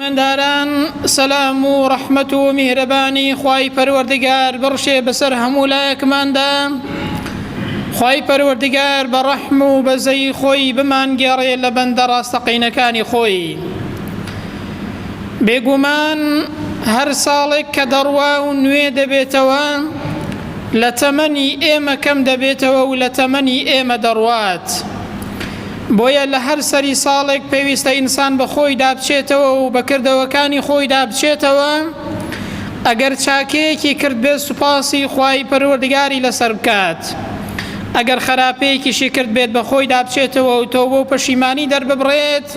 منداران سەلام و ڕەحمەت و میهرەبانی خوای پەروەردگار بڕشێ بەسەر هەموو لایەکماندا خوای پەروەردگار بە ڕەحم و بەزەی خۆی بمانگێڕێ لە بەندە ڕاستەقینەکانی خۆی بێگومان هەر ساڵێک کە دەڕوا و نوێ دەبێتەوە لە تەمەنی ئێمە کەم دەبێتەوە و لە تەمەنی ئێمە دەڕوات بۆیە لە هەر سەری ساڵێک پێویستە ئینسان بە خۆیدا بچێتەوە و بە کردەوەکانی خۆیدا بچێتەوە، ئەگەر چاکەیەکی کردبێت سوپاسی خوای پەروەردگاری لەسەر بکات، ئەگەر خەراپەیەکیشی کردبێت بە خۆیدا بچێتەوە و تۆبە و پەشیمانی دەرببڕێت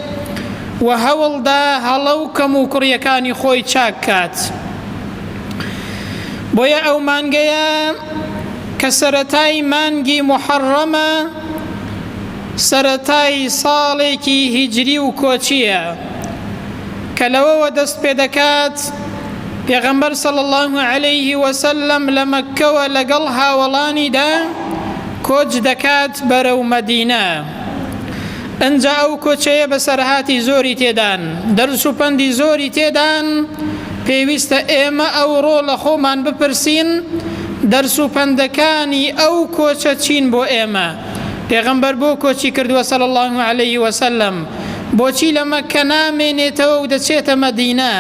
و هەوڵدا هەڵە و کەموکوڕیەکانی خۆی چاک کات. بۆیە ئەو مانگەیە کە سەرەتای مانگی موحەڕەمە، سەرەتای ساڵێکی هیجری و کۆچییە کە لەوەوە دەست پێدەکات پێغەمبەر صلی اللە علیه وسلم لە مەککەوە لەگەڵ هاوەڵانیدا کۆچ دەکات بەرەو مەدینە ئنجا ئەو کۆچەیە بەسەرهاتی زۆری تێدان دەرس و پەندی زۆری تێدان پێویستە ئێمە ئەوڕۆ لە خۆمان بپرسین دەرس و پەندەکانی ئەو کۆچە چین بۆ ئێمە؟ پێغەمبەر بۆ کۆچی کردووە صلی اللە علیه وسلم؟ بۆچی لە مەککە نامێنێتەوە و دەچێتە مەدینە؟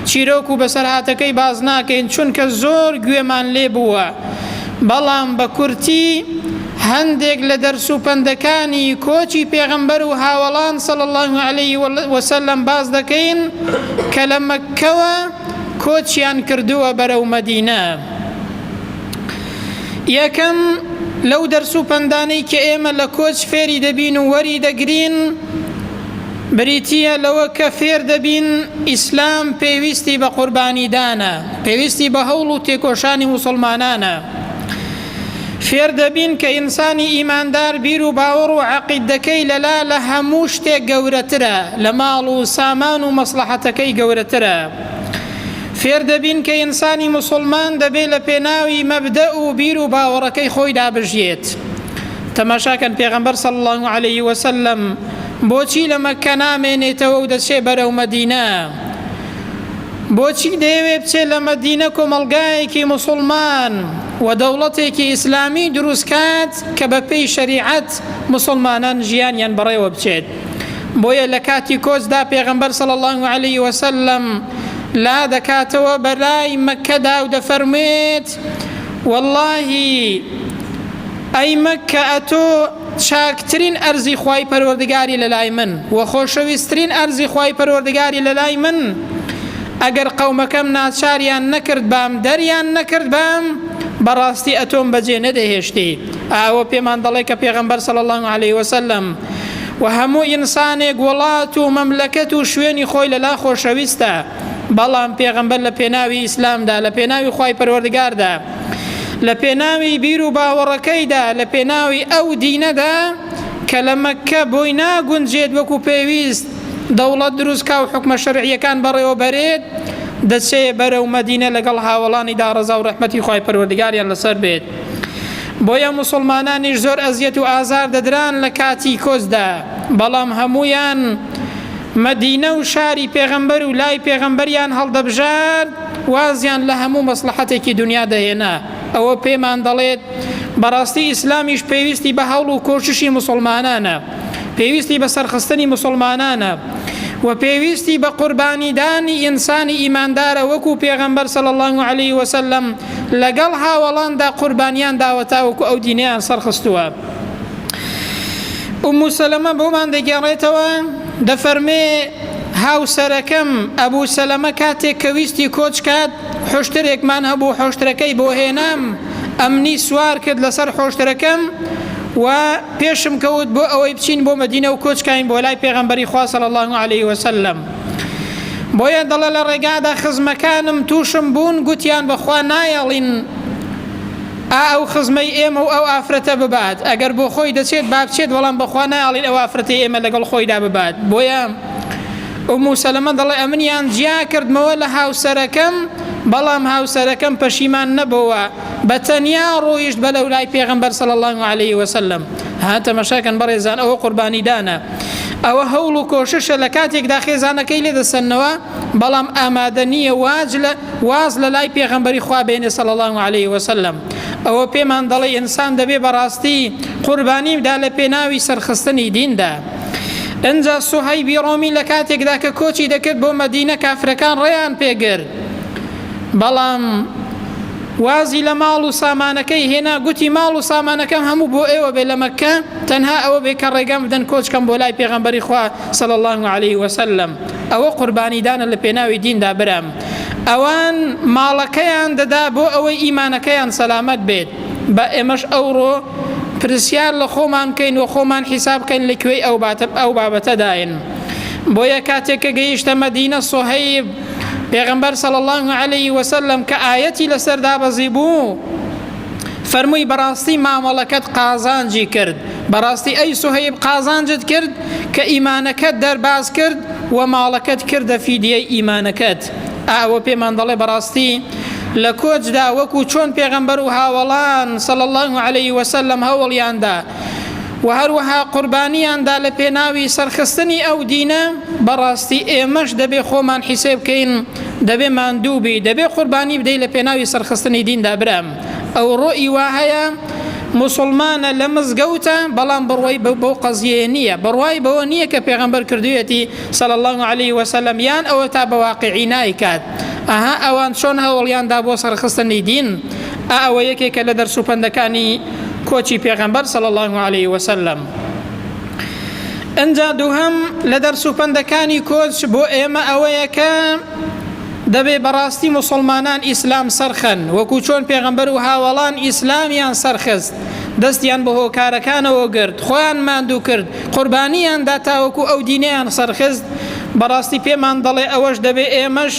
چیرۆک و بەسەرهاتەکەی باس ناکەین چونکە زۆر گوێمان لێ بووە، بەڵام بە کورتی هەندێک لە دەرس و پەندەکانی کۆچی پێغەمبەر و هاوەڵان صلی اللە علیه وسلم باس دەکەین کە لە مەککەوە کۆچیان کردووە بەرەو مەدینە. یەکەم، لەو دەرس و پەندانەی کە ئێمە لە کۆچ فێری دەبین و وەری دەگرین بریتییە لەوە کە فێر دەبین ئیسلام پێویستی بە قوربانیدانە، پێویستی بە هەوڵ و تێکۆشانی موسڵمانانە. فێر دەبین کە ئینسانی ئیماندار بیر و باوەڕ و عەقیدەکەی لەلا لە هەموو شتێک گەورەترە، لە ماڵ و سامان و مەسڵەحەتەکەی گەورەترە. فێر دەبین کە ئینسانی موسڵمان دەبێ لە پێناوی مەبدەئ و بیر و باوەڕەکەی خۆیدا بژیێت. تەماشاکەن پێغەمبەر صلی اللە علیه وسلم بۆچی لە مەککە نامێنێتەوە و دەچێ بەرەو مەدینە؟ بۆچی دەیەوێ بچێ لە مەدینە کۆمەڵگایەکی موسڵمان و دەوڵەتێکی ئیسلامی دروست کات کە بە پێی شەریعەت موسڵمانان ژیانیان بەڕێوە بچێت؟ بۆیە لە کاتی کۆچدا پێغەمبەر صلی اللە علیه وسلم لا دەکاتەوە بەلای مەککەدا و دەفەرموێت واللهی ئەی مەککە ئەتۆ چاکترین ئەرزی خوای پەروەردگاری لەلای من و خۆشەویسترین ئەرزی خوای پەروەردگاری لەلای من ئەگەر قەومەکەم ناچاریان نەکردبام دەریان نەکردبام بەڕاستی ئەتۆم بەجێ نەدەهێشتی ئەوە پێمان دەڵێ کە پێغەمبەر صلی الله علیه وسلم و هەموو ئینسانێک وڵات و مەملەکەت و شوێنی خۆی لەلا خۆشەویستە بەڵام پێغەمبەر لە پێناوی ئیسلامدا لە پێناوی خوای پەروەردگاردا لە پێناوی بیر و باوەڕەکەیدا لە پێناوی ئەو دینەدا کە لە مەککە بۆی ناگونجێت وەکو پێویست دەوڵەت دروست کا و حوکمە شەرعیەکان بەڕێوە بەرێت دەچێ بەرەو مەدینە لەگەڵ هاوەڵانیدا ڕەزا و ڕەحمەتی خوای پەروەردگاریان لەسەر بێت بۆیە موسڵمانانیش زۆر ئەزیەت و ئازار دەدران لە کاتی کۆچدا بەڵام هەموویان مەدینە و شاری پێغەمبەر و لای پێغەمبەریان هەڵدەبژارد وازیان لە هەموو مەسڵەحەتێکی دونیا دەهێنا ئەوە پێمان دەڵێت بەڕاستی ئیسلامیش پێویستی بە هەوڵ و کۆششی موسڵمانانە پێویستی بە سەرخستنی موسڵمانانە و پێویستی بە قوربانیدانی ئینسانی ئیماندارە وەکو پێغەمبەر صلی اللە علیه وسلم لەگەڵ هاوەڵاندا قوربانیان داوە تاوەکو ئەو دینەیان سەرخستووە. ئوم سەلەمە بۆمان دەگێڕێتەوە دەفەرمێ هاوسەرەکەم ئەبوو سەلەمە کاتێک کە ویستی کۆچ کات حوشترێکمان هەبوو حوشترەکەی بۆ هێنام ئەمنی سوار کرد لەسەر حوشترەکەم و پێشم کەوت بۆ ئەوەی بچین بۆ مەدینە و کۆچ کاین بۆ لای پێغەمبەری خوا صلی اللە علیه وسلم بۆیە دەڵێ لە ڕێگادا خزمەکانم تووشم بوون گوتیان بەخوا نایەڵین ئا ئەو خزمەی ئێمە و ئەو ئافرەتە ببات ئەگەر بۆ خۆی دەچێت با بچێت بەڵام بەخوا نایەڵین ئەو ئافرەتەی ئێمە لەگەڵ خۆیدا ببات بۆیە ئوم سەلەمە دەڵێ ئەمنیان جیا کردمەوە لە هاوسەرەکەم بەڵام هاوسەرەکەم پەشیمان نەبەوە بە تەنیا ڕۆیشت بەلەو لای پێغەمبەر صلی اللە علیه وسلم ها تەمەشاکەن بەڕێزان ئەوە قوربانیدانە. ئەوە هەوڵ و کۆششە لە کاتێکدا خێزانەکەی لێ دەسەننەوە بەڵام ئامادە نییە واج لە واز لە لای پێغەمبەری خوا بێنێ صلی الله علیه وسلم. ئەوە پێمان دەڵێ ئینسان دەبێ بەڕاستی قوربانی بدا لە پێناوی سەرخستنی دیندا. ئنجا سوهەیبی ڕۆمی لە کاتێکدا کە کۆچی دەکرد بۆ مەدینە کافرەکان ڕێیان پێگرت بەڵام وازی لە ماڵ و سامانەکەی هێنا گوتی ماڵ و سامانەکەم هەموو بۆ ئێوە بێ لە مەککە تەنها ئەوە بێ کە ڕێگەم بدەن کۆچکەم بۆ لای پێغەمبەری خوا صلی الله علیه وسلم ئەوە قوربانیدانە لە پێناوی دیندا برام ئەوان ماڵەکەیان دەدا بۆ ئەوەی ئیمانەکەیان سەلامەت بێت با ئێمەش ئەوڕۆ پرسیار لە خۆمان بکەین و خۆمان حیساب بکەین لە کوێی ئەو باتە ئەو بابەتەداین بۆیە کاتێک کە گەیشتە مەدینە سۆهەیب پێغەمبەر صلی الله علیه وسلم کە ئایەتی لەسەر دابەزی بوو فەرمووی بەڕاستی مامەڵەکەت قازانجی کرد بەڕاستی ئەی سوهەیب قازانجت کرد کە ئیمانەکەت دەرباز کرد و ماڵەکەت کردە فیدیەی ئیمانەکەت. ئا ئەوە پێمان دەڵێ بەڕاستی لە کۆچدا وەکو چۆن پێغەمبەر و هاوەڵان صلی اللە علیه وسلم هەوڵیان دا و هەروەها قوربانیان دا لە پێناوی سەرخستنی ئەو دینە بەڕاستی ئێمەش دەبێ خۆمان حیسێب بکەین دەبێ ماندوو بی دەبێ قوربانی بدەی لە پێناوی سەرخستنی دیندا برام. ئەوڕۆ ئی وا هەیە موسڵمانە لە مزگەوتە بەڵام بڕوای بەو قەزیەیە نییە بڕوای بەوە نییە کە پێغەمبەر کردویەتی صلی اللە علیه وسلم یان ئەوە تا بە واقعی نایکات ئەها ئەوان چۆن هەوڵیان دا بۆ سەرخستنی دین ئا ئەوە یەکێکە لە دەرس و پەندەکانی کۆچی پێغەمبەر صلی اللە علیه وسلم ئنجا دووهەم لە دەرس و پەندەکانی کۆچ بۆ ئێمە ئەوەیە کە دەبێ بەڕاستی موسڵمانان ئیسلام سەرخەن وەکو چۆن پێغەمبەر و هاوەڵان ئیسلامیان سەرخست دەستیان بە هۆکارەکانەوە گرت خۆیان ماندوو کرد قوربانیان دا تاوەکو ئەو دینەیان سەرخست بەڕاستی پێمان دەڵێ ئەوەش دەبێ ئێمەش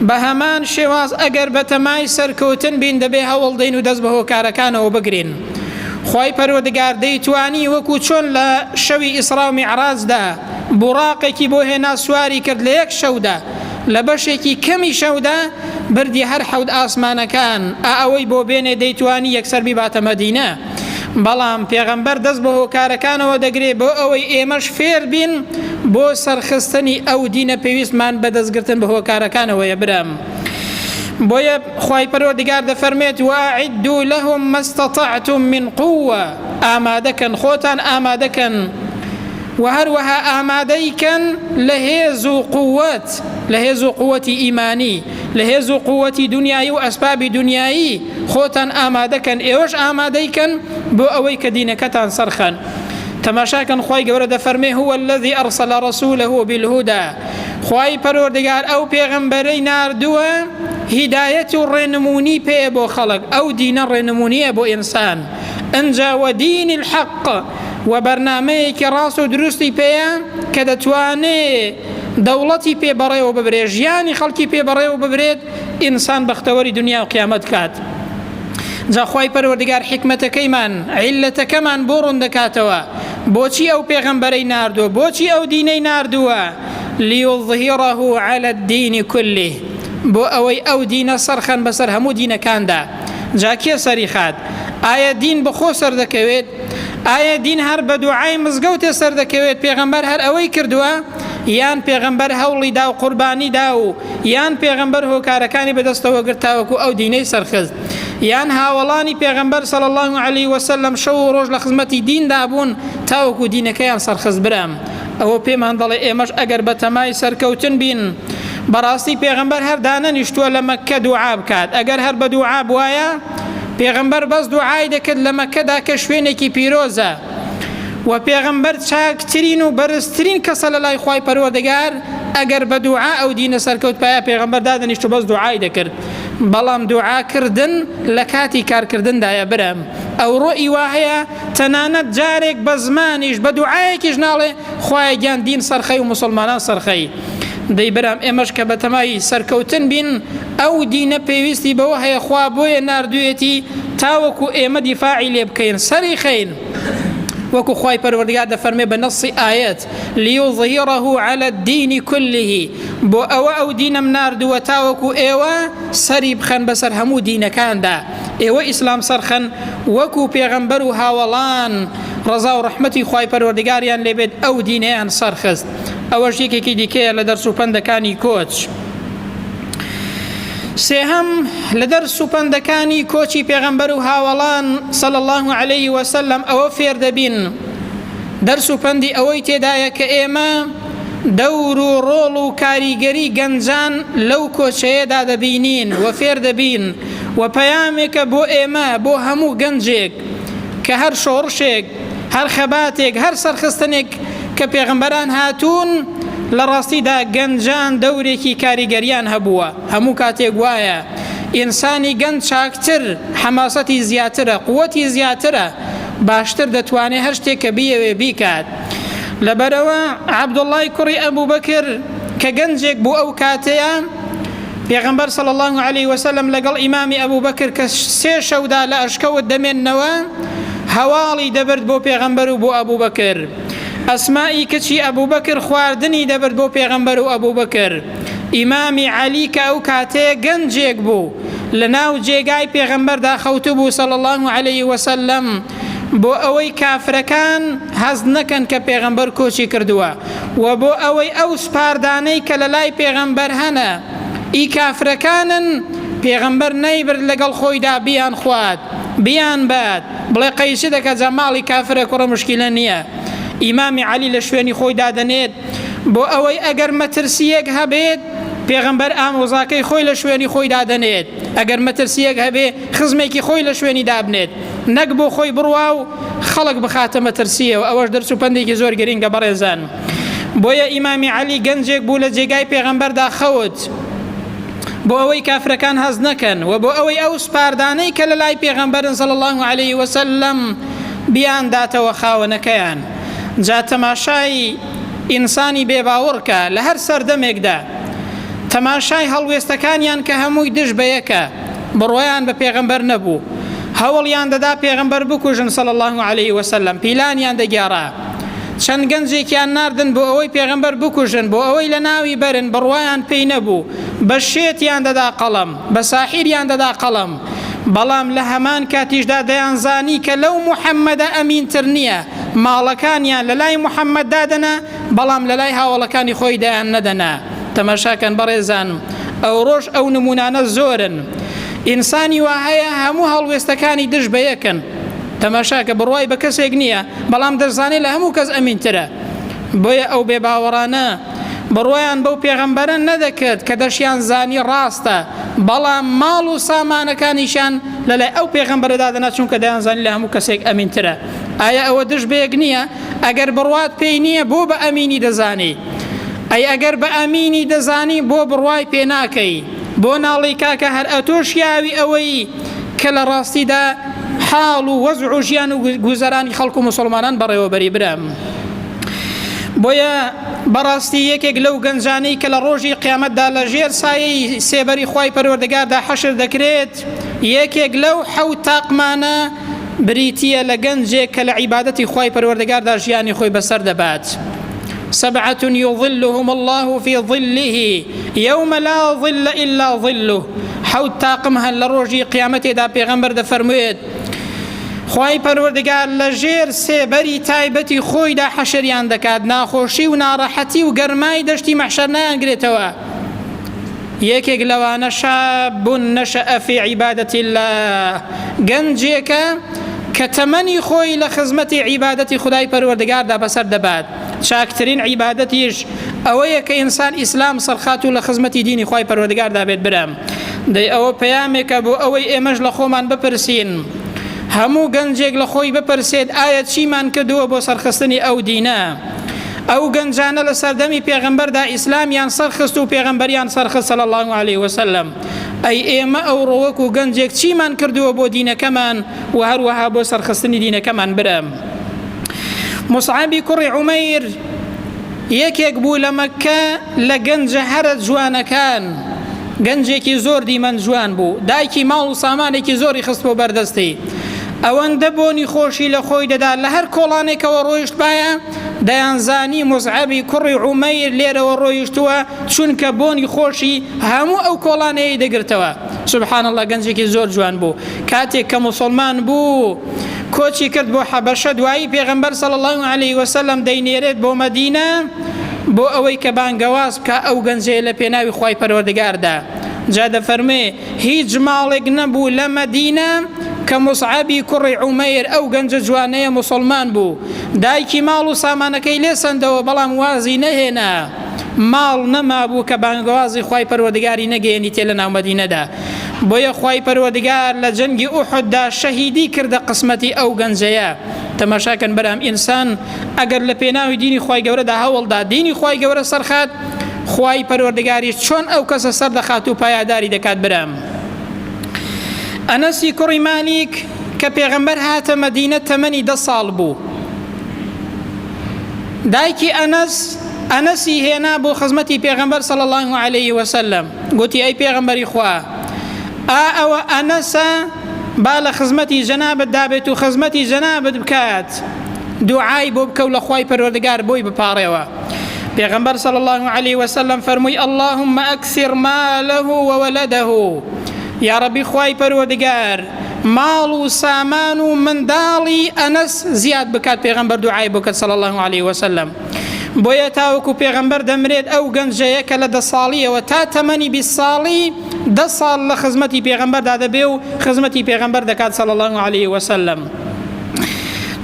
بە هەمان شێواز ئەگەر بەتەمای سەرکەوتن بین دەبێ هەوڵدەین و دەست بە هۆکارەکانەوە بگرین خوای پەروەردگار دەیتوانی وەکو چۆن لە شەوی ئیسرا و میعراجدا بوڕاقێکی بۆ هێنا سواری کرد لە یەک شەودا لە بەشێکی کەمی شەودا بردی هەر حەوت ئاسمانەکان ئا ئەوەی بۆ بێنێ دەیتوانی یەکسەر بیباتە مەدینە بەڵام پێغەمبەر دەست بە هۆکارەکانەوە دەگرێ بۆ ئەوەی ئێمەش فێر بین بۆ سەرخستنی ئەو دینە پێویستمان بە دەستگرتن بە هۆکارەکانەوەیە برام بۆیە خوای پەروەردگار دەفەرمێت وأعدوا لهم ما استطعتم من قوة ئامادەکەن خۆتان ئامادەکەن وە هەروەها ئامادەی کەن لە هێز و قوت لە هێز و قوتی ئیمانی لە هێز و قوتی دنیایی و ئەسبابی دنیایی خۆتان ئامادەکەن ئێوەش ئامادەی کەن بۆ ئەوەی کە دینەکەتان سەرخەن تەماشاکەن خوای گەورە دەفەرمێ هو الذي أرسل رسوله بالهدى خوای پەروەردگار ئەو پێغەمبەرەی ناردووە هیدایەت و ڕێنمونی پێ بۆ خەڵک ئەو دینە ڕێنمونیە بۆ ئینسان ئەنجا ودین الحق و بەرنامەیەکی ڕاست و دروستی پێیە کە دەتوانێ دەوڵەتی پێ بەڕێوە ببرێت ژیانی خەڵکی پێ بەڕێوە ببرێت ئینسان بەختەوەری دنیا و قیامەت کات جا خوای پەروەردگار حیکمەتەکەیمان عیللەتەکەمان بۆ ڕوون دەکاتەوە بۆچی ئەو پێغەمبەرەی ناردووە بۆچی ئەو دینەی ناردووە لیظهره علی الدین کله بۆ ئەوەی ئەو دینە سەرخەن بەسەر هەموو دینەکاندا جا کێ سەری خات ئایا دین بەخۆ سەردەکەوێت ئایا دین هەر بە دوعای مزگەوتێ سەردەکەوێت پێغەمبەر هەر ئەوەی کردووە یان پێغەمبەر هەوڵی دا و قوربانی دا و یان پێغەمبەر هۆکارەکانی بەدەستەوە گرت تاوەکو ئەو دینەی سەرخست یان هاوەڵانی پێغەمبەر صلی الله علیه وسلم شەو و ڕۆژ لە خزمەتی دیندا بوون تاوەکو دینەکەیان سەرخست برام ئەوە پێمان دەڵێ ئێمەش ئەگەر بەتەمای سەرکەوتن بین بەڕاستی پێغەمبەر هەر دانەنیشتووە لە مەککە دوعا بکات ئەگەر هەر بە دوعا بوایە پێغەمبەر بەس دوعای دەکرد لە مەککەدا کە شوێنێکی پیرۆزە و پێغەمبەر چاکترین و بەرزترین کەسە لە لای خوای پەروەردگار ئەگەر بە دوعا ئەو دینە سەرکەوت پایە پێغەمبەر دادەنیشت و بەس دوعای دەکرد بەڵام دوعاکردن لە کاتی کارکردندایە برام ئەوڕۆ ئی وا هەیە تەنانەت جارێک بە زمانیش بە دوعایەکیش ناڵێ خوایە گیان دین سەرخەی و موسڵمانان سەرخەی دەی برام ئێمەش کە بەتەمای سەرکەوتن بین ئەو دینە پێویستی بەوە هەیە خوا بۆیە ناردوویەتی تاوەکو ئێمە دیفاعی لێ بکەین سەری خەین وەکو خوای پەروەردگار دەفەرمێ بە نەصی ئایەت لیظهیره علی الدین کله بۆ ئەوە ئەو دینەم ناردووە تاوەکو ئێوە سەری بخەن بەسەر هەموو دینەکاندا ئێوە ئیسلام سەرخەن وەکو پێغەمبەر و هاوەڵان. ڕەزا و ڕەحمەتی خوای پەروەردگاریان لێبێت ئەو دینەیان سەرخست. ئەوەش یەکێکی دیکەیە لە دەرس و پەندەکانی کۆچ. سێهەم، لە دەرس و پەندەکانی کۆچی پێغەمبەر و هاوەڵان صلی اللە علیه وسلم ئەوە فێر دەبین، دەرس و پەندی ئەوەی تێدایە کە ئێمە دەور و ڕۆڵ و کاریگەری گەنجان لەو کۆچەیەدا دەبینین و فێر دەبین و پەیامێکە بۆ ئێمە بۆ هەموو گەنجێک کە هەر شۆڕشێک هەر خەباتێک هەر سەرخستنێک کە پێغەمبەران هاتوون لە ڕاستیدا گەنجان دەورێکی کاریگەریان هەبووە هەموو کاتێک وایە ئینسانی گەنج چاکتر حەماسەتی زیاترە قوتی زیاترە باشتر دەتوانێ هەر شتێک کە بیەوێ بیکات. لەبەرئەوە عەبدوڵڵای کوڕی ئەبوبەکر کە گەنجێک بوو ئەو کاتەیە پێغەمبەر صلی اللە علیه وسلم لەگەڵ ئیمامی ئەبوبەکر کە سێ شەودا لە ئەشکەوت دەمێننەوە هەواڵی دەبرد بۆ پێغەمبەر و بۆ ئەبوبەکر ئەسمائی کچی ئەبوبەکر خواردنی دەبرد بۆ پێغەمبەر و ئەبوبەکر ئیمامی عەلی کە ئەو کاتەیە گەنجێک بوو لە ناو جێگای پێغەمبەردا خەوتبوو صلی اللە علیه وسلم بۆ ئەوەی کافرەکان هەست نەکەن کە پێغەمبەر کۆچی کردووە و بۆ ئەوەی ئەو سپاردانەی کە لە لای پێغەمبەر هەنە ئی کافرەکانن پێغەمبەر نەیبرد لەگەڵ خۆیدا بیان خوات بیان بات بڵێ قەیچ دەکە جا ماڵی کافرە کوڕە مشکیلە نییە ئیمامی عەلی لە شوێنی خۆی دادەنێت بۆ ئەوەی ئەگەر مەترسییەک هەبێت پێغەمبەر ئامۆزاکەی خۆی لە شوێنی خۆی دادەنێت ئەگەر مەترسییەک هەبێ خزمێکی خۆی لە شوێنی دابنێت نەک بۆ خۆی بڕوا و خەڵک بخاتە مەترسییەوە ئەوەش دەرس و پەندێکی زۆر گرنگە بەڕێزان بۆیە ئیمامی عەلی گەنجێک بوو لە جێگای پێغەمبەردا خەوت بۆ ئەوەی کافرەکان هەست نەکەن و بۆ ئەوەی ئەو سپاردانەی کە لە لای پێغەمبەرن صلی الله علیه وسلم بیانداتەوە خاوەنەکەیان جا تەماشای ئینسانی بێباوەڕکە لە هەر سەردەمێکدا تەماشای هەڵوێستەکانیان کە هەمووی دژ بە یەکە بڕوایان بە پێغەمبەر نەبوو هەوڵیان دەدا پێغەمبەر بکوژن صلی الله علیه وسلم پیلانیان دەگێڕا چەند گەنجێکیان ناردن بۆ ئەوەی پێغەمبەر بکوژن بۆ ئەوەی لە ناوی بەرن بڕوایان پێی نەبوو بە شێتیان دەدا قەڵەم بە ساحیریان دەدا قەڵەم بەڵام لە هەمان کاتیشدا دەیانزانی کە لەو محەممەدە ئەمینتر نییە ماڵەکانیان لە لای محەممەد دادەنا بەڵام لە لای هاوەڵەکانی خۆی دایان نەدەنا تەماشاکەن بەڕێزان ئەوڕۆش ئەو نمونانە زۆرن ئینسانی وا هەیە هەموو هەڵوێستەکانی دژ بە یەکن تەماشاکە بڕوای بە کەسێک نییە بەڵام دەشزانێ لە هەموو کەس ئەمینترە بۆیە ئەو بێباوەڕانە بڕوایان بەو پێغەمبەرە نەدەکرد کە دەشیان زانی ڕاستە بەڵام ماڵ و سامانەکانیشیان لەلای ئەو پێغەمبەرە دادەنا چونکە دەیانزانی لە هەموو کەسێک ئەمینترە ئایا ئەوە دژ بەیەک نییە؟ ئەگەر بڕوات پێی نییە بۆ بە ئەمینی دەزانی؟ ئەی ئەگەر بە ئەمینی دەزانی بۆ بڕوای پێ ناکەی؟ بۆ ناڵێی کاکە هەر ئەتۆ شیاوی ئەوەی کە لە ڕاستیدا حاڵ و وەزع و ژیان و گوزەرانی خەڵک و موسڵمانان بەڕێوەبەری برام؟ بۆیە بەڕاستی یەکێک لەو گەنجانەی کە لە ڕۆژی قیامەتدا لە ژێر سایەی سێبەری خوای پەروەردگاردا حەشر دەکرێت یەکێک لەو حەوت تاقمانە بریتییە لە گەنجێک کە لە عیبادەتی خوای پەروەردگاردا ژیانی خۆی بەسەر دەبات. سبعة یظلهم اللە فی ظله یوم لا ظل الا ظله حەوت تاقم هەن لە ڕۆژی قیامەتێدا پێغەمبەر دەفەرموێت خوای پەروەردگار لە ژێر سێبەری تایبەتی خۆیدا حەشریان دەکات ناخۆشی و ناڕەحەتی و گەرمای دەشتی مەحشەر نایانگرێتەوە یەکێک لەوانە شاب نشأ فی عبادة اللە گەنجێکە کە تەمەنی خۆی لە خزمەتی عیبادەتی خودای پەروەردگاردا بەسەر دەبات چاکترین عیبادەتیش ئەوەیە کە ئینسان ئیسلام سەرخات و لە خزمەتی دینی خوای پەروەردگاردا بێت برام دەی ئەوە پەیامێکە بۆ ئەوەی ئێمەش لە خۆمان بپرسین هەموو گەنجێک لە خۆی بپرسێت ئایا چیمان کردووە بۆ سەرخستنی ئەو دینە ئەو گەنجانە لە سەردەمی پێغەمبەردا ئیسلامیان سەرخست و پێغەمبەریان سەرخست صلی اللە علیه وسلم ئەی ئێمە ئەوڕۆ وەکو گەنجێک چیمان کردووە بۆ دینەکەمان و هەروەها بۆ سەرخستنی دینەکەمان برام مصعبی کوڕی عومەیر یەکێک بوو لە مەککە لە گەنجە هەرە جوانەکان گەنجێکی زۆر دیمەن جوان بوو دایکی ماڵ و سامانێکی زۆری خست بۆ بەردەستی ئەوەندە بۆنی خۆشی لە خۆی دەدا لە هەر کۆڵانێکەوە ڕۆیشتبایە دەیانزانی موسعەبی کوڕی عومەیر لێرەوە ڕۆیشتووە چونکە بۆنی خۆشی هەموو ئەو کۆڵانەیەی دەگرتەوە سبحان اللە گەنجێکی زۆر جوان بوو کاتێک کە موسڵمان بوو. کۆچی کرد بۆ حەبەشە، دوایی پێغەمبەر صلی اللە علیە وسلم دەینێرێت بۆ مەدینە بۆ ئەوەی کە بانگەواز بکا ئەو گەنجەیە لە پێناوی خوای پەروەردگاردا. جا دەفەرموێ هیچ ماڵێک نەبوو لە مەدینە کە موسعەبی کوڕی عومەیر ئەو گەنجە جوانەیە موسڵمان بوو، دایکی ماڵ و سامانەکەی لێ سەندەوە بەڵام وازی نەهێنا، ماڵ نەمابوو کە بانگەوازی خوای پەروەردگاری نەگەیەنیتێ لە ناو مەدینەدا. بۆیە خوای پەروەردگار لە جەنگی ئوحوددا شەهیدی کردە قسمەتی ئەو گەنجەیە. تەماشاکەن برام ئینسان ئەگەر لە پێناوی دینی خوای گەورەدا هەوڵدا دینی خوای گەورە سەرخات خوای پەروەردگاریش چۆن ئەو کەسە سەردەخات و پایەداری دەکات برام. ئەنەسی کوڕی مالیک کە پێغەمبەر هاتە مەدینە تەمەنی دە ساڵ بوو. دایکی ئەنەس ئەنەسی هێنا بۆ خزمەتی پێغەمبەر صلی الله علیه وسلم. گوتی ئەی پێغەمبەری خوا ئا ئەوە ئەنەسە با لە خزمەتی جەنابت دابێت و خزمەتی جەنابت بکات دوعای بۆ بکە و لە خوای پەروەردگار بۆی بپاڕێوە پێغەمبەر صلی الله علیه وسلم فەرمووی اللهم اکثر ماله وولده یا ربی خوای پەروەردگار ماڵ و سامان و منداڵی ئەنەس زیاد بکات پێغەمبەر دوعای بۆ کرد صلی الله علیه وسلم بۆیە تاوەکو پێغەمبەر دەمرێت ئەو گەنجەیە کە لە دە ساڵیەوە تا تەمەنی 20 ساڵی دە ساڵ لە خزمەتی پێغەمبەردا دەبێ و خزمەتی پێغەمبەر دەکات صلی الله علیه وسلم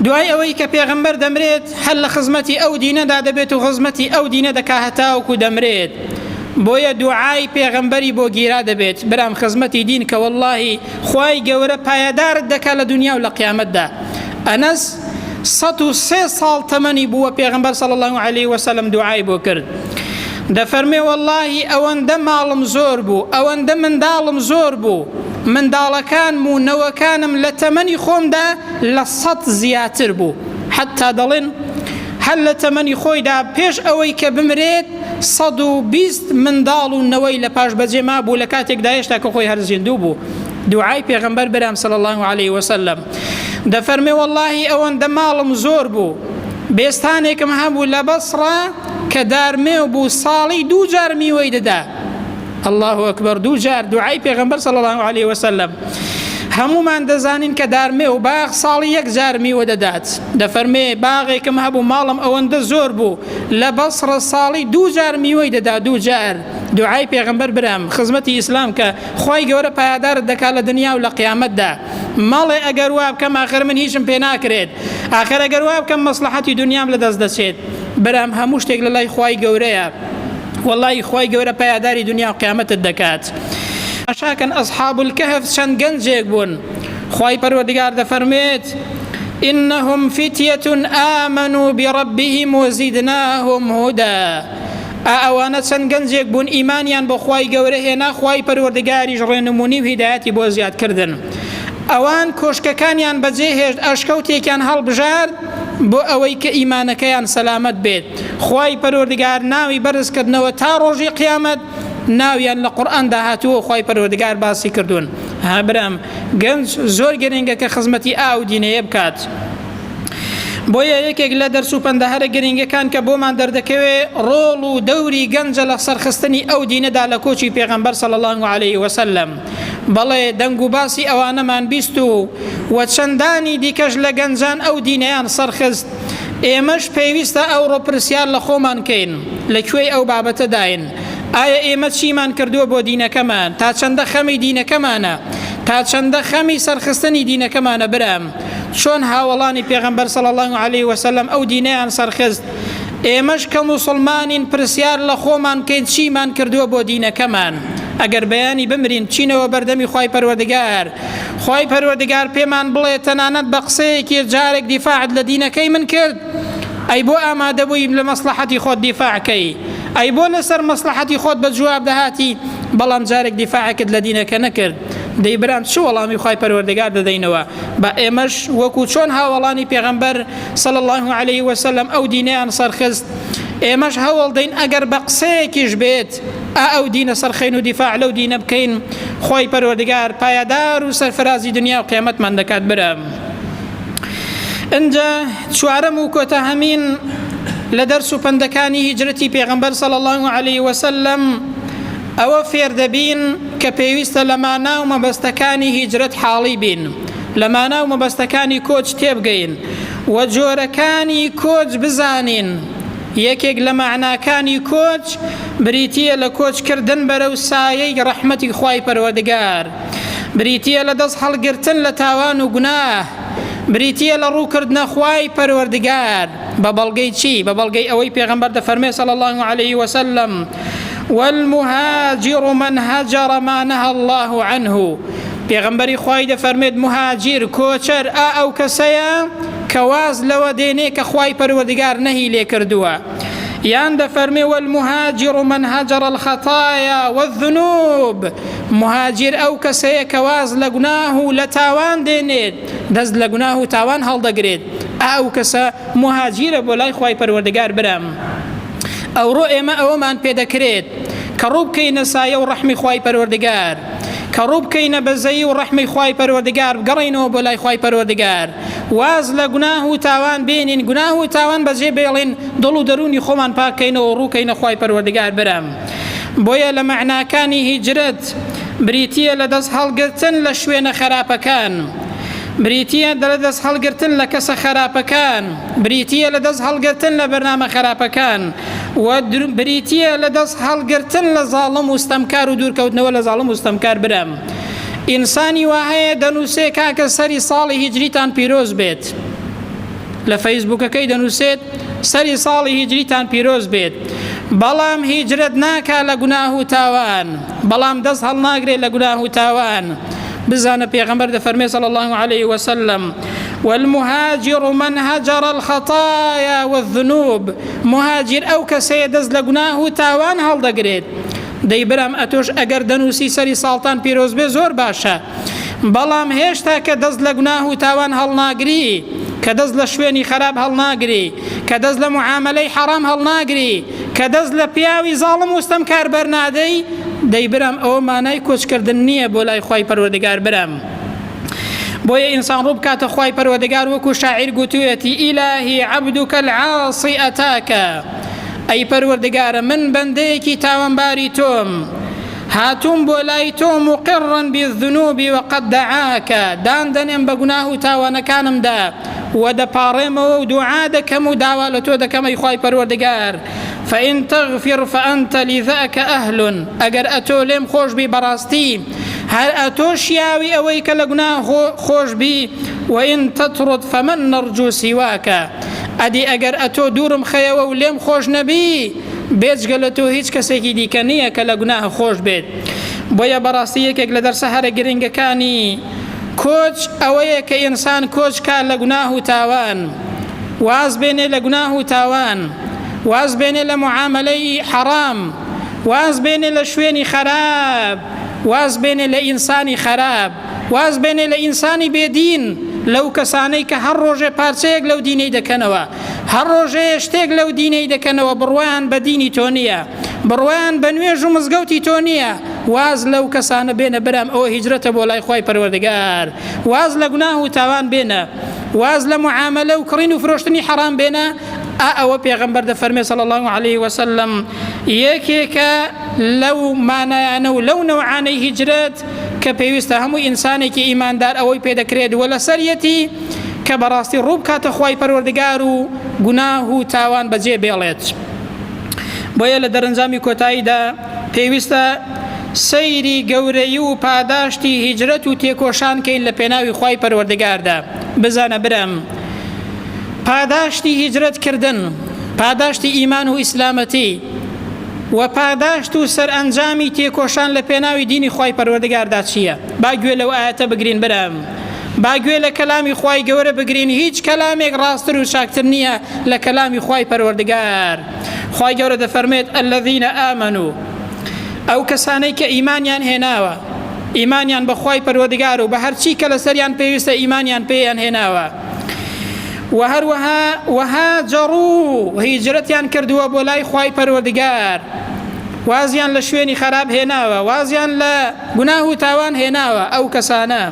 دوای ئەوەی کە پێغەمبەر دەمرێت هەر لە خزمەتی ئەو دینەدا دەبێت و خزمەتی ئەو دینە دەکا هەتاوەکو دەمرێت بۆیە دوعای پێغەمبەری بۆ گیرا دەبێت برام خزمەتی دین کە واللهی خوای گەورە پایەدارت دەکا لە دنیا و لە قیامەتدا ئەنەس 103 ساڵ تەمەنی بووە پێغەمبەر صلی اللە علیه وسلم دوعای بۆ کرد دەفەرمێ وەڵاهی ئەوەندە ماڵم زۆر بوو ئەوەندە منداڵم زۆر بوو منداڵەکانم و نەوەکانم لە تەمەنی خۆمدا لە سەد زیاتر بوو حتا دەڵێن هەر لە تەمەنی خۆیدا پێش ئەوەی کە بمرێت 120 منداڵ و نەوەی لە پاش بەجێ مابوو لە کاتێکدا هێشتا کە خۆی هەر زیندوو بوو دوعای پێغەمبەر برام صلی الله علیه وسلم دەفەرمێ وەڵاهی ئەوەندە ماڵم زۆر بوو بێستانێکم هەبوو لە بەسڕە کە دارمێو بوو ساڵی دوو جار میوەی دەدا الله ئەکبەر دوو جار دوعای پێغەمبەر صلی الله علیه وسلم هەمومان دەزانین کە دارمێ و باغ ساڵی یەک جار میوە دەدات دەفەرمێ باغێکم هەبوو ماڵم ئەوەندە زۆر بوو لە بەسڕە ساڵی دوو جار میوەی دەدا دوو جار دوعای پێغەمبەر برام خزمەتی ئیسلام کە خوای گەورە پایەدارت دەکات لە دنیا و لە قیامەتدا مەڵێ ئەگەر وا بکەم ئاخر من هیچم پێ ناکرێت ئاخر ئەگەر وا بکەم مەسڵەحەتی دنیام لەدەست دەچێت برام هەموو شتێک لە لای خوای گەورەیە وەڵی خوای گەورە پایەداری دنیا و قیامەتت دەکات شاکەن ئەصحاب الکهف چەند گەنجێک بوون خوای پەروەردگار دەفەرموێت إنهم فتية آمنوا بربهم وزدناهم هدى ئا ئەوانە چەند گەنجێک بوون ئیمانیان بە خوای گەورە هێنا خوای پەروەردگاریش ڕێنمونی و هیدایەتی بۆ زیاد کردن ئەوان کۆشکەکانیان بەجێ هێشت ئەشکەوتێکیان هەڵبژارد بۆ ئەوەی کە ئیمانەکەیان سەلامەت بێت خوای پەروەردگار ناوی بەرز کردنەوە تا ڕۆژی قیامەت ناویان لە قورئاندا هاتووە و خوای پەروەردگار باسی کردوون ها برام گەنج زۆر گرنگە کە خزمەتی ئاو دینەیە بکات. بۆیە یەکێک لە دەرس و پەندە هەرە گرنگەکان کە بۆمان دەردەکەوێ ڕۆڵ و دەوری گەنجە لە سەرخستنی ئەو دینەدا لە کۆچی پێغەمبەر صلی اللە علیه وسلم بەڵێ دەنگ و باسی ئەوانەمان بیست و و چەندانی دیکەش لە گەنجان ئەو دینەیان سەرخست ئێمەش پێویستە ئەوڕۆ پرسیار لە خۆمان کەین لە کوێی ئەو بابەتەداین ئایا ئێمە چیمان کردووە بۆ دینەکەمان تا چەندە خەمی دینەکەمانە تا چەندە خەمی سەرخستنی دینەکەمانە برام چۆن هاوەڵانی پێغەمبەر صلی اللە علیه وسلم ئەو دینەیان سەرخست، ئێمەش کە موسڵمانین پرسیار لە خۆمان بکەین چیمان کردووە بۆ دینەکەمان، ئەگەر بەیانی بمرین بچینەوە بەردەمی خوای پەروەردگار، خوای پەروەردگار پێمان بڵێ تەنانەت بە قسەیەکی جارێک دیفاعت لە دینەکەی من کرد، ئەی بۆ ئامادەبووی لە مەسڵەحەتی خۆت دیفاع کەی؟ ئەی بۆ لەسەر مەسڵەحەتی خۆت بە جواب دەهاتی بەڵام جارێک دیفاعێکت لە دینەکە نەکرد؟ دەی برام چ وەڵامی خوای پەروەردگار دەدەینەوە؟ با ئێمەش وەکو چۆن هاوەڵانی پێغەمبەر صلی اللە علیه وسلم ئەو دینەیان سەرخست ئێمەش هەوڵ دەین ئەگەر بە قسەیەکیش بێت ئا ئەو دینە سەرخەین و دیفاع لەو دینە بکەین خوای پەروەردگار پایەدار و سەرفرازی دنیا و قیامەتمان دەکات برام ئنجا چوارەم و کۆتاهەمین لە دەرس و پەندەکانی هیجرەتی پێغەمبەر صلی اللە علیه وسلم ئەوە فێردەبین کە پێویستە لە مانا و مەبەستەکانی هیجرەت حاڵی بین. لە مانا و مەبەستەکانی کۆچ تێبگەین و جۆرەکانی کۆچ بزانین. یەکێک لە مەعناکانی کۆچ بریتییە لە کۆچکردن بەرەو سایەی ڕەحمەتی خوای پەروەردگار، بریتییە لە دەست هەڵگرتن لە تاوان و گوناه، بریتییە لە ڕووکردنە خوای پەروەردگار. بە بەڵگەی چی؟ بە بەڵگەی ئەوەی پێغەمبەر دەفەرمێ صلی اللە علیه وسلم والمهاجر من هجر ما نهى الله عنه پێغەمبەری خوای دەفەرمێت مهاجر کۆچەر ئا ئەو کەسەیە کە واز لەوە دێنێ کە خوای پەروەردگار نەهی لێ کردووە یان دەفەرمێ والمهاجر من هجر الخطايا والذنوب مهاجر ئەو کەسەیە کە واز لە گوناه و لە تاوان دێنێت دەست لە گوناه و تاوان هەڵدەگرێت ئا ئەو کەسە موهاجیرە بۆ لای خوای پەروەردگار برام ئەوڕۆ ئێمە ئەوەمان پێدەکرێت کە ڕوو بکەینە سایە و ڕەحمی خوای پەروەردگار کە ڕوو بکەینە بەزەیی و ڕەحمی خوای پەروەردگار بگەڕێینەوە بۆ لای خوای پەروەردگار واز لە گوناه و تاوان بێنین گوناه و تاوان بەجێ بێڵین دڵ و دەروونی خۆمان پاک کەینەوە و ڕوو کەینە خوای پەروەردگار برام بۆیە لە مەعناکانی هیجرەت بریتییە لە دەست هەڵگرتن لە شوێنە خەراپەکان، بریتییە لە دەست هەڵگرتن لە کەسە خەراپەکان، بریتییە لە دەست هەڵگرتن لە بەرنامە خەراپەکان و بریتییە لە دەست هەڵگرتن لە زاڵم و ستەمکار و دوورکەوتنەوە لە زاڵم و ستەمکار برام ئینسانی وا هەیە دەنووسێ کاکە سەری ساڵی هیجریتان پیرۆز بێت. لە فەیسبوکەکەی دەنووسێت، سەری ساڵی هیجریتان پیرۆز بێت، بەڵام هیجرەت ناکا لە گوناه و تاوان، بەڵام دەست هەڵناگرێت لە گوناه و تاوان، بزانە پێغەمبەر دەفەرمێ صلی اللە علیه وسلم، والمهاجر من هجر الخطایا والذنوب، مهاجر ئەو کەسەیە دەست لە گوناه و تاوان هەڵدەگرێت. دەی برام ئەتۆش ئەگەر دەنووسی سەری ساڵتان پیرۆز بێ زۆر باشە، بەڵام هێشتا کە دەست لە گوناه و تاوان هەڵناگری، کە دەست لە شوێنی خەراپ هەڵناگری، کە دەست لە موعامەلەی حەڕام هەڵناگری، کە دەست لە پیاوی زاڵم و ستەمکار بەرنادەی، دەی برام ئەوە مانای کۆچکردن نییە بۆ لای خوای پەروەردگار برام. بۆیە ئینسان ڕوو بکاتە خوای پەروەردگار وەکو شاعیر گوتویەتی ئیلاهی عەبدوکە العاصی ئەتاکە ئەی پەروەردگارە من بەندەیەکی تاوانباری تۆم، هاتووم بۆ لای تۆ مقرا بالذنوب وقد دعاک دان دەنێم بە گوناه و تاوانەکانمدا و دەپاڕێمەوە و دوعا دەکەم و داوا لە تۆ دەکەم ئەی خوای پەروەردگار فإن تغفر فأنت لذاک أهل ئەگەر ئەتۆ لێم خۆش بی بەڕاستی هەر ئەتۆ شیاوی ئەوەی کە لە گوناه خۆش بی وإن تطرد فمن نرجو سواک ئەدی ئەگەر ئەتۆ دوورم خەیەوە و لێم خۆش نەبی بێجگە لە تۆ هیچ کەسێکی دیکە نییە کە لە گوناه خۆش بێت. بۆیە بەڕاستی یەکێک لە دەرسە هەرە گرنگەکانی کۆچ ئەوەیە کە ئینسان کۆچ کا لە گوناه و تاوان، واز بێنێ لە گوناه و تاوان، واز بێنێ لە موعامەلەی حەڕام، واز بێنێ لە شوێنی خەراپ، واز بێنێ لە ئینسانی خەراپ، واز بێنێ لە ئینسانی بێ دین، لەو کەسانەی کە هەر ڕۆژێ پارچەیەک لەو دینەی دەکەنەوە. هەر ڕۆژەیە شتێک لەو دینەی دەکەنەوە بڕوایان بە دینی تۆ نییە بڕوایان بە نوێژ و مزگەوتی تۆ نییە واز لەو کەسانە بێنە برام ئەوە هیجرەتە بۆ لای خوای پەروەردگار واز لە گوناه و تاوان بێنە واز لە معاملە و کڕین و فرۆشتنی حەرام بێنە ئا ئەوە پێغەمبەر دەفەرمێ صلی الله علیه وسلم یەکێکە لەو مانایانە و لەو نەوعانەی هیجرەت کە پێویستە هەموو ئینسانێکی ئیماندار ئەوەی پێدەکرێت و لەسەریەتی کە بەڕاستی ڕوو بکاتە خوای پەروەردگار و گوناه و تاوان بەجێ بێڵێت. بۆیە لە دەرەنجامی کۆتاییدا پێویستە سەیری گەورەی و پاداشتی هیجرەت و تێکۆشان کەین لە پێناوی خوای پەروەردگاردا. بزانە برام پاداشتی هیجرەت کردن، پاداشتی ئیمان و ئیسلامەتی و پاداشت و سەرئەنجامی تێکۆشان لە پێناوی دینی خوای پەروەردگاردا چییە؟ با گوێ لەو ئایەتە بگرین برام. با گوێ لە کەلامی خوای گەورە بگرین هیچ کەلامێک ڕاستتر و چاکتر نییە لە کەلامی خوای پەروەردگار خوای گەورە دەفەرمێت الذین آمنوا ئەو کەسانەی کە ئیمانیان هێناوە ئیمانیان بە خوای پەروەردگار و بە هەرچی کە لەسەریان پێویستە ئیمانیان پێیان هێناوە و هەروەها وهاجروا هیجرەتیان کردووە بۆ لای خوای پەروەردگار وازیان لە شوێنی خراپ هێناوە وازیان لە گوناه و تاوان هێناوە ئەو کەسانە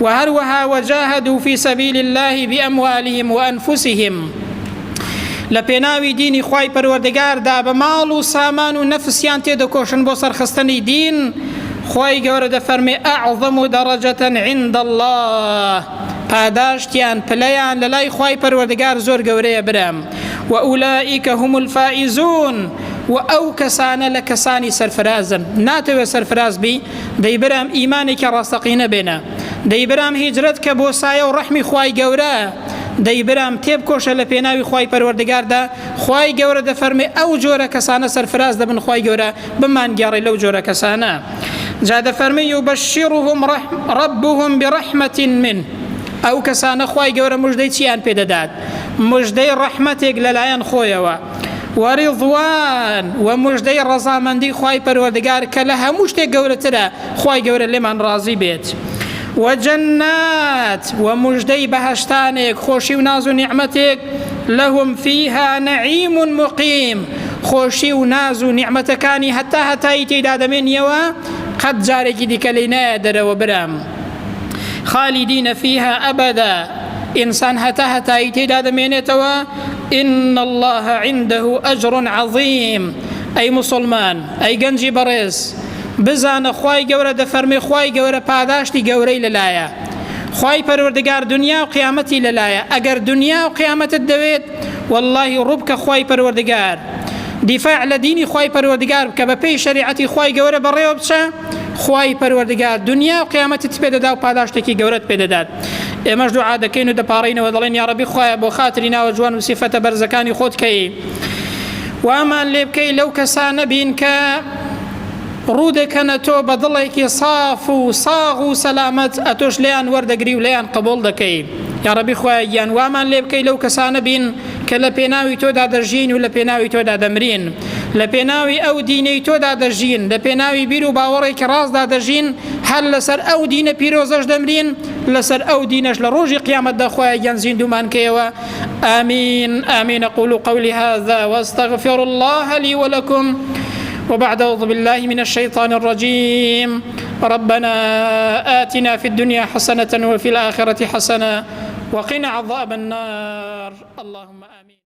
وە هەروەها وجاهدوا فی سبیل اللە باموالهم وانفسهم لە پێناوی دینی خوای پەروەردگاردا بە ماڵ و سامان و نەفسیان تێدەکۆشن بۆ سەرخستنی دین. خوای گەورە دەفەرمێ اعظم درجة عند الله پاداشتیان پلەیان لەلای خوای پەروەردگار زۆر گەورەیە برام وأولئک هم الفائزون و ئەو کەسانە لە کەسانی سەرفرازن ناتەوێت سەرفراز بی دەی برام ئیمانێکی ڕاستەقینە بێنە دەی برام هیجرەت کە بۆ سایە و ڕەحمی خوای گەورە دەی برام تێبکۆشە لە پێناوی خوای پەروەردگاردا خوای گەورە دەفەرمێ ئەو جۆرە کەسانە سەرفراز دەبن خوای گەورە بمانگێڕێ لەو جۆرە کەسانە جا دەفەرمێ یبشرهم ربهم برحمة منه ئەو کەسانە خوای گەورە مژدەی چیان پێدەدات مژدەی ڕەحمەتێک لەلایەن خۆیەوە ورضوان و مژدەی ڕەزامەندی خوای پەروەردگار کە لە هەموو شتێک گەورەترە خوای گەورە لێمان ڕازی بێت وجنات و مژدەی بەهەشتانێک خۆشی و ناز و نیعمەتێک لهم فيها نعيم مقيم خۆشی و ناز و نیعمەتەکانی هەتا هەتایی تێیدا دەمێنیەوە قەت جارێکی دیکە لێی نایە دەرەوە برام خالدین فیها ئەبەدا ئینسان هەتا هەتایی تێدا دەمێنێتەوە إن الله عنده أجر عظیم ئەی مسلمان ئەی گەنجی بەڕێز بزانە خوای گەورە دەفەرمێ خوای گەورە پاداشتی گەورەی لەلایە خوای پەروەردگار دنیا و قیامەتی لەلایە ئەگەر دنیا و قیامەتت دەوێت واللهی ڕووبکە خوای پەروەردگار دیفاع لە دینی خوای پەروەردگار بکە بە پێی شەریعەتی خوای گەورە بەڕێوە بچە خوای پەروەردگار دنیا و قیامەتت پێ دەدا و پاداشتێکی گەورەت پێ دەدات ئێمەش دوعا دەکەین و دەپاڕینەوە دەڵێن یاڕەبی خوایە بۆ خاتری ناوە جوان و سیفەتە بەرزەکانی خۆت کەی وامان لێ بکەی لەو کەسانە بین کە ڕوو دەکەنە تۆ بە دڵێکی ساف و ساغ و سەلامەت ئەتۆش لێیان وەردەگری و لێیان قبوڵ دەکەی یاڕەبی خوایە گیان وامان لێ بکەی لەو کەسانە بین کە لە پێناوی تۆدا دەژین و لە پێناوی تۆدا دەمرین لە پێناوی ئەو دینەی تۆدا دەژین لە پێناوی بیر و باوەڕێکی ڕاستدا دەژین هەر لەسەر ئەو دینە پیرۆزەش دەمرین لەسەر ئەو دینەش لە ڕۆژی قیامەتدا خوایە گیان زیندوومان کەیەوە آمين آمين أقول قولي هذا واستغفر الله لي ولكم وبعد أعوذ بالله من الشيطان الرجيم ربنا آتنا في الدنيا حسنة وفي الآخرة حسنة وقنا عذاب النار اللهم آمين.